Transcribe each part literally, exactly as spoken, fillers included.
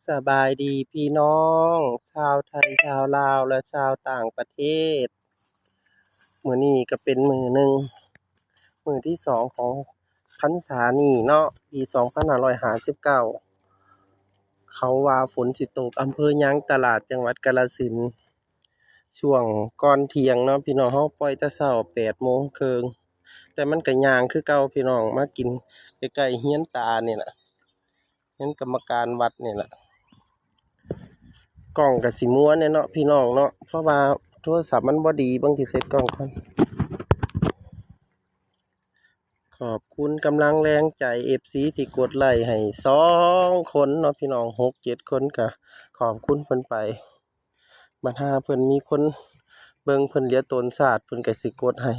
สบายดีพี่น้องชาวไทย ชาวลาว และชาวต่างประเทศ มื้อนี้ก็เป็นมื้อหนึ่ง มื้อที่สองของพรรษานี้เนาะ ปีสองพันห้าร้อยห้าสิบเก้า เขาว่าฝนสิตก อำเภอยางตลาด จังหวัดกาฬสินธุ์ ช่วงก่อนเที่ยงเนาะพี่น้อง เฮาปล่อยแต่เช้าแปดโมงครึ่ง แต่มันก็ย่างคือเก่าพี่น้อง มากินใกล้ๆเฮือนตานี่ล่ะ เฮือนกรรมการวัดนี่ล่ะ กล้องก็สิมัวแหน่เนาะพี่น้องเนาะ เพราะว่าโทรศัพท์มันบ่ดี เบิ่งสิเซตกล้องก่อน ขอบคุณกำลังแรงใจ เอฟซี ที่กดไลค์ให้สองคนเนาะพี่น้อง หกเจ็ดคน ก็ขอบคุณเพิ่นไป บัดห่าเพิ่นมีคนเบิ่ง เพิ่นเหลือตนชาติ เพิ่นก็สิกดให้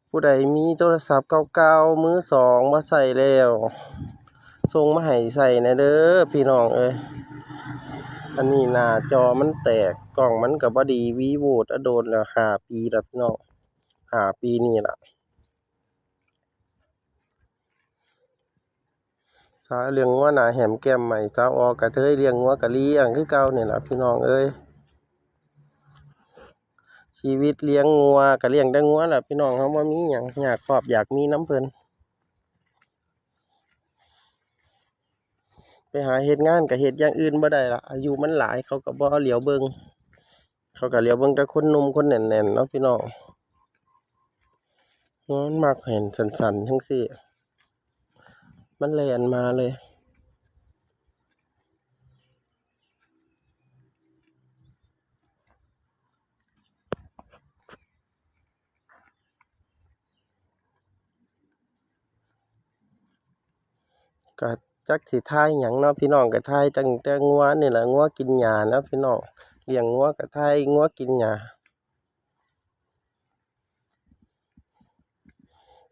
ผู้ใดมีโทรศัพท์เก่าๆ มือสองมาใช้แล้ว ส่งมาให้ใช้แหน่เด้อพี่น้องเอ้ย อันนี้หน้าจอมันแตก กล้องมันก็บ่ดี Vivo อะ โดนแล้ว ห้าปีแล้วพี่น้อง ห้าปีนี่ล่ะ สาวเลี้ยงงัวหน้าแหมแก้มใหม่ สาวออกกระเทยเลี้ยงงัวก็เลี้ยงคือเก่านี่ล่ะพี่น้องเอ้ย ชีวิตเลี้ยงงัวก็เลี้ยงแต่งัวล่ะพี่น้อง เฮาบ่มีหยัง อยากครอบอยากมีนำเพิ่น ไปหาเฮ็ดงานก็เฮ็ดอย่างอื่นบ่ได้ล่ะ อายุมันหลาย เขาก็บ่เหลียวเบิ่ง เขาก็เหลียวเบิ่งแต่คนหนุ่มคนแน่นๆเนาะพี่น้อง งัวมันมักเห็นสั่นๆจั่งซี้ มันแล่นมาเลย ก็จักสิถ่ายหยังเนาะพี่น้อง ก็ถ่ายตั้งแต่งัวนี่ล่ะ งัวกินหญ้าเนาะพี่น้อง เลี้ยงงัวก็ถ่ายงัวกินหญ้า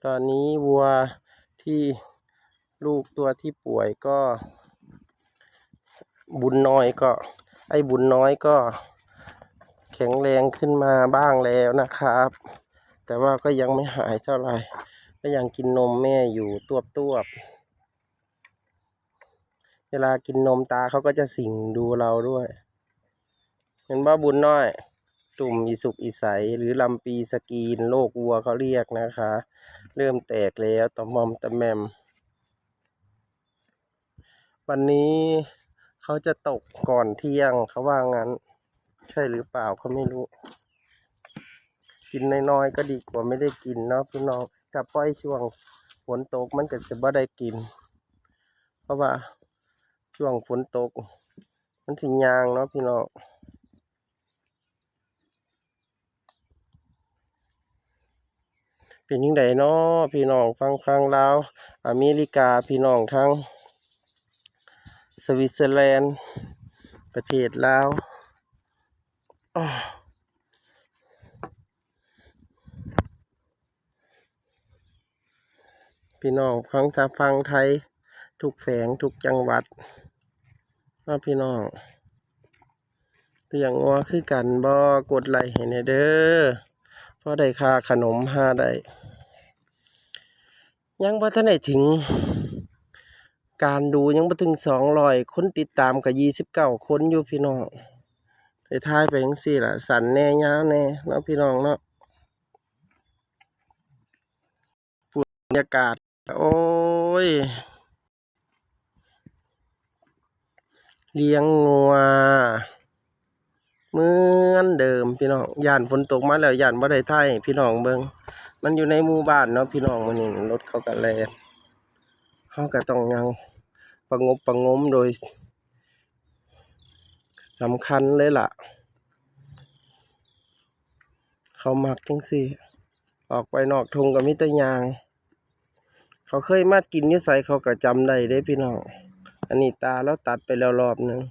ตอนนี้วัวที่ ลูกตัวที่ป่วยก็ บุญน้อยก็ ไอ้บุญน้อยก็แข็งแรงขึ้นมาบ้างแล้วนะครับ แต่ว่าก็ยังไม่หายเท่าไหร่ ก็ยังกินนมแม่อยู่ตวบๆ เวลากินนมตาเขาก็จะสิงดูเราด้วย เห็นบ่บุญน้อย ตุ่มอีสุกอีใส หรือลำปีสกรีน โรควัวเขาเรียกนะคะ เริ่มแตกแล้ว ตะมอมตะแมม วันนี้เขาจะตกก่อนเที่ยง เขาว่างั้น ใช่หรือเปล่าก็ไม่รู้ กินน้อยๆก็ดีกว่าไม่ได้กินเนาะพี่น้อง ถ้าปล่อยช่วงฝนตกมันก็จะบ่ได้กิน เพราะว่าช่วงฝนตก มันสิย่างเนาะพี่น้อง เป็นจั่งใดน้อพี่น้องฟังฟังลาว อเมริกา พี่น้องทางสวิตเซอร์แลนด์ ประเทศลาว พี่น้องฟังจากฝั่งไทย ทุกแขวงทุกจังหวัดเนาะพี่น้อง เลี้ยงงัวคือกันบ่ กดไลค์ให้แหน่เด้อ พอได้ค่าขนมหาได้ ยังบ่ทันได้ถึง การดูยังบ่ถึงสองร้อย คนติดตามก็ยี่สิบเก้าคนอยู่พี่น้อง ได้ถ่ายไปจั่งซี้ล่ะ สั้นแหน่ยาวแหน่เนาะพี่น้องเนาะ บรรยากาศ โอ้ย เลี้ยงงัวเหมือนเดิมพี่น้อง ย้านฝนตกมาแล้ว ย้านบ่ได้ถ่ายให้พี่น้องเบิ่ง มันอยู่ในหมู่บ้านเนาะพี่น้อง มื้อนี้รถเขาก็แล่น เฮาก็ต้องย่างประงบประงมโดยสำคัญเลยล่ะ เขามักจั่งซี้ ออกไปนอกทุ่งก็มีแต่ย่าง เขาเคยมากินอยู่ไสเขาก็จำได้เด้พี่น้อง อันนี้ตาลาวตัดไปแล้วรอบหนึ่ง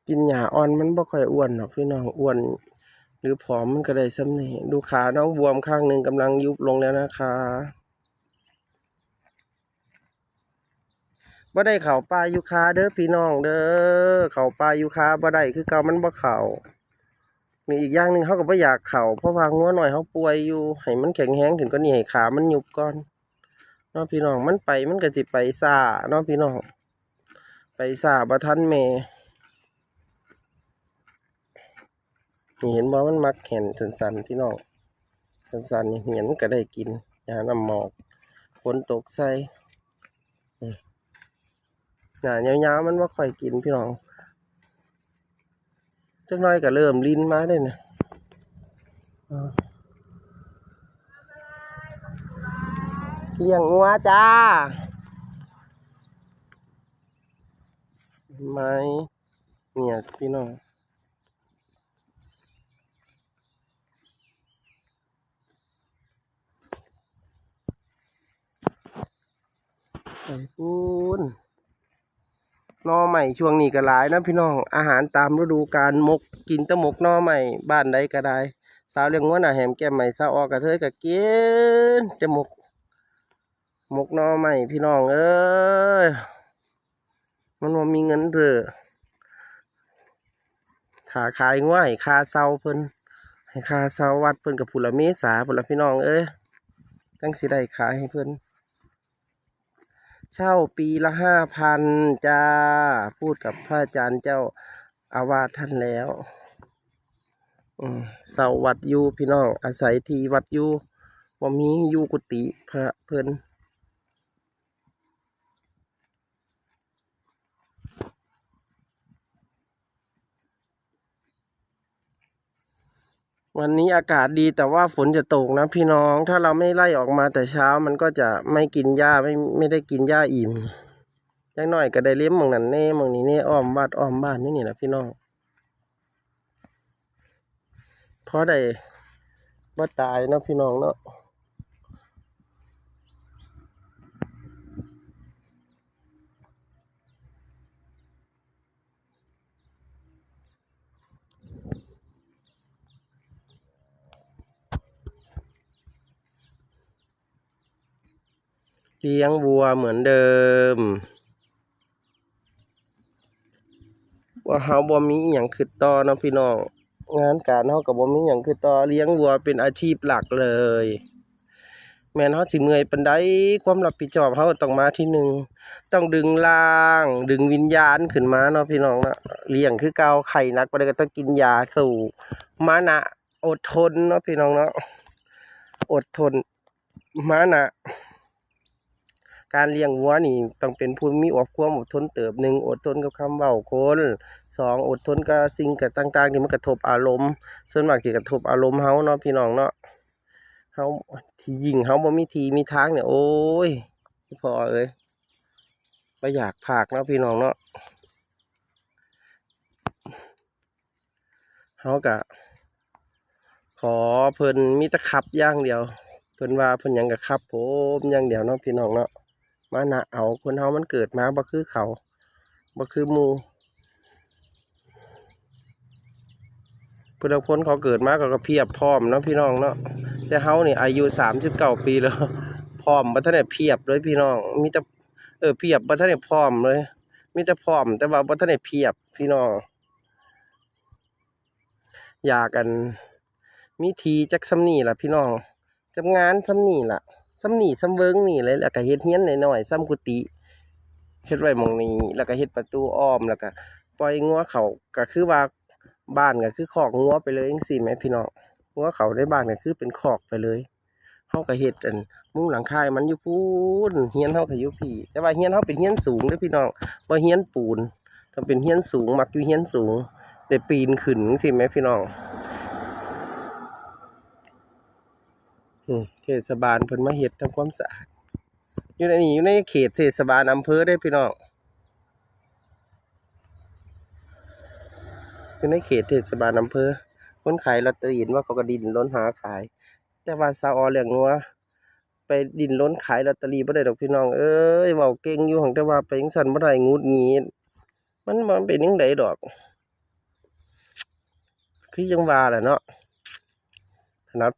กินหญ้าอ่อนมันบ่ค่อยอ้วนดอกพี่น้อง อ้วนหรือผอมมันก็ได้ส่ำนี้ ดูขาน้องบวมข้างหนึ่งกำลังยุบลงแล้วนะคะ บ่ได้เข้าป่าอยู่คาเด้อพี่น้องเด้อ เข้าป่าอยู่คาบ่ได้คือเก่า มันบ่เข้า นี่อีกอย่างหนึ่งเฮาก็บ่อยากเข้า เพราะว่างัวน้อยเฮาป่วยอยู่ ให้มันแข็งแรงขึ้นกว่านี้ ให้ขามันยุบก่อน เนาะพี่น้อง มันไปมันก็สิไปช้าเนาะพี่น้อง ไปช้าบ่ทันแม่ นี่เห็นบ่ มันมักแหนสั้นๆ พี่น้อง สั้นๆ นี่เหียนก็ได้กิน หญ้าน้ำหมอก ฝนตกใส่ อืม หญ้ายาวๆ มันบ่ค่อยกินพี่น้อง จักหน่อยก็เริ่มลินมาเด้นะ อ่า เลี้ยงงัวจ้า ไม้เนี่ยพี่น้อง ไปพู้น หน่อไม้ช่วงนี้ก็หลายนะพี่น้อง อาหารตามฤดูกาล หมก กินแต่หมกหน่อไม้ บ้านใดก็ได้ สาวเลี้ยงงัวหน้าแหมแก้มใหม่ สาวออกกระเทยก็กินแต่หมก หมกหน่อไม้พี่น้องเอ้ย มันบ่มีเงินซื้อ ถ้าขายงัวให้ค่าเช่าเพิ่น ให้ค่าเช่าวัดเพิ่นก็พุ้นละเมษาพุ้นละพี่น้องเอ้ย จั่งสิได้ขายให้เพิ่น เช่าปีละห้าพันจ้า พูดกับพระอาจารย์เจ้าอาวาสท่านแล้ว อืม เช่าวัดอยู่พี่น้อง อาศัยที่วัดอยู่ บ่มีอยู่กุฏิพระเพิ่น วันนี้อากาศดีแต่ว่าฝนจะตกนะพี่น้อง ถ้าเราไม่ไล่ออกมาแต่เช้ามันก็จะไม่กินหญ้า ไม่ ไม่ได้กินหญ้าอิ่ม อย่างน้อยก็ได้เล็มหม่องนั้นแหน่ หม่องนี้แหน่ อ้อมวัดอ้อมบ้านนี่ นี่แหละพี่น้อง พอได้บ่ตายเนาะพี่น้องเนาะ เลี้ยงวัวเหมือนเดิม ว่าเฮาบ่มีอิหยังคิดต่อเนาะพี่น้อง งานการเฮาก็บ่มีหยังคิดต่อ เลี้ยงวัวเป็นอาชีพหลักเลย แม่นเฮาสิเมื่อยปานใด ความรับผิดชอบเฮาต้องมาที่หนึ่ง ต้องดึงร่าง ดึงวิญญาณขึ้นมาเนาะพี่น้องเนาะ เลี้ยงคือเก่า ไข้หนักปานใดก็ต้องกินยาสู้ มานะ อดทนเนาะพี่น้องเนาะ อดทน มานะ การเลี้ยงวัวนี่ต้องเป็นผู้มีอด ความอดทนเติบหนึ่ง อดทนกับคำเว้าคน สอง อดทนกับสิ่งกับต่างๆ ที่มันกระทบอารมณ์ ส่วนมากสิกระทบอารมณ์เฮาเนาะพี่น้องเนาะ เฮา ที่ยิ่งเฮาบ่มีที่มีทางเนี่ย โอ้ย พ่อเอ้ย บ่อยากพากเนาะพี่น้องเนาะ เฮาก็ขอเพิ่นมีแต่ครับอย่างเดียว เพิ่นว่าเพิ่นหยังก็ครับผมอย่างเดียวเนาะพี่น้องเนาะ มานะเอา คนเฮามันเกิดมาบ่คือเขา บ่คือหมู่ ผู้ลางคนเขาเกิดมาเขาก็เพียบพร้อมเนาะพี่น้องเนาะ แต่เฮานี่อายุสามสิบเก้าปีแล้ว พร้อมบ่ทันได้เพียบเลยพี่น้อง มีแต่ เออ เพียบ บ่ทันได้พร้อมเลย มีแต่พร้อม แต่ว่าบ่ทันได้เพียบพี่น้อง อยาก อัน มีที่จักส่ำนี้ล่ะพี่น้อง จักงานส่ำนี้ล่ะ ส่ำนี้ส่ำเวิงนี่แหละ แล้วก็เฮ็ดเรือนน้อยๆ ส่ำกุฏิ เฮ็ดไว้หม่องนี้ แล้วก็เฮ็ดประตูอ้อม แล้วก็ปล่อยงัวเข้า ก็คือว่าบ้านก็คือคอกงัวไปเลยจั่งซี้แหมพี่น้อง งัวเข้าในบ้านก็คือเป็นคอกไปเลย เฮาก็เฮ็ดอันมุงหลังคาให้มันอยู่พู้น เรือนเฮาก็อยู่พี้ แต่ว่าเรือนเฮาเป็นเรือนสูงเด้อพี่น้อง บ่เรือนปูน ต้องเป็นเรือนสูง มักอยู่เรือนสูง ได้ปีนขึ้นจั่งซี้แหมพี่น้อง อืม เทศบาลเพิ่นมาเฮ็ดทำความสะอาด อยู่ในนี้ อยู่ในเขตเทศบาลอำเภอเด้อพี่น้อง อยู่ในเขตเทศบาลอำเภอ คนขายลอตเตอรี่เห็นว่าเขาก็ดิ้นรนหาขาย แต่ว่าสาวออเลี้ยงงัว ไปดิ้นรนขายลอตเตอรี่บ่ได้ดอกพี่น้องเอ้ย เว้าเก่งอยู่ หั้งแต่ว่าไปจั่งซั้นบ่ได้ หงุดหงิด มัน มันเป็นจั่งใดดอก คือจั่งว่าแหละเนาะ ถนัด